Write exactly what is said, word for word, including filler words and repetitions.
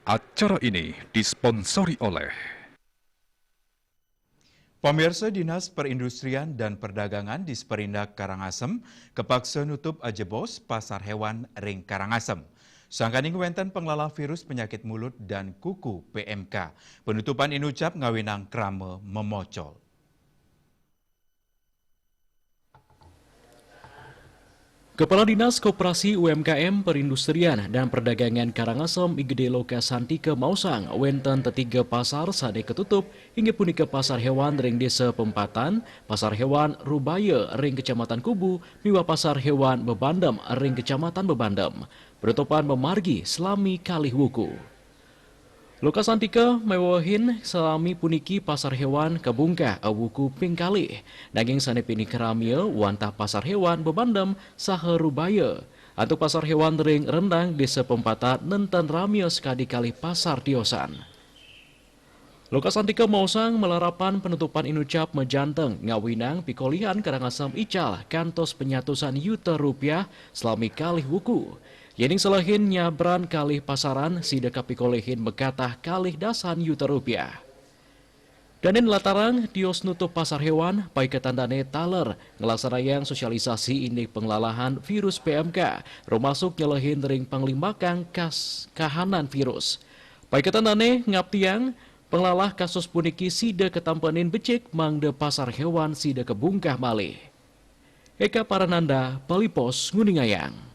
Acara ini disponsori oleh Pemirsa, Dinas Perindustrian dan Perdagangan Disperindak Karangasem kepaksa nutup ajebos pasar hewan ring Karangasem. Sangkaning wenten penglala virus penyakit mulut dan kuku P M K. Penutupan inucap ngawinang krame memocol. Kepala Dinas Koperasi U M K M Perindustrian dan Perdagangan Karangasem I Gede Loka Santika maosang wenten tetiga pasar sane ketutup, inggih punika Pasar Hewan ring Desa Pempatan, Pasar Hewan Rubaya ring Kecamatan Kubu, miwah Pasar Hewan Bebandem ring Kecamatan Bebandem. Penutupan mamargi selami kalih wuku. Loka Santika mewehin selami puniki pasar hewan kabungkah awuku ping kalih, nanging sane pinih ramia wantah pasar hewan Bebandem saha Rubaya. Antuk pasar hewan ring Rendang Desa Pempatan nenten ramia sakadi kalih pasar tiosan. Loka Santika maosang malarapan penutupan inucap majanteng ngawinang pikolihan Karangasem ical kantos penyatusan yuta rupiah selami kalih wuku. Yening selehin nyabran kalih pasaran sida kapikolihin makatah kalih dasan yuta rupiah. Danin latarang tios nutup pasar hewan, paiketan dane taler nglaksanayang sosialisasi indik penglalahan virus P M K, rumasuk nyelehin ring panglimbakang kas kahanan virus. Paiketan dane ngaptiang penglalah kasus puniki sida katampenin becik mangda pasar hewan sida kabungkah malih. Eka Parananda, Bali Post, nguningayang.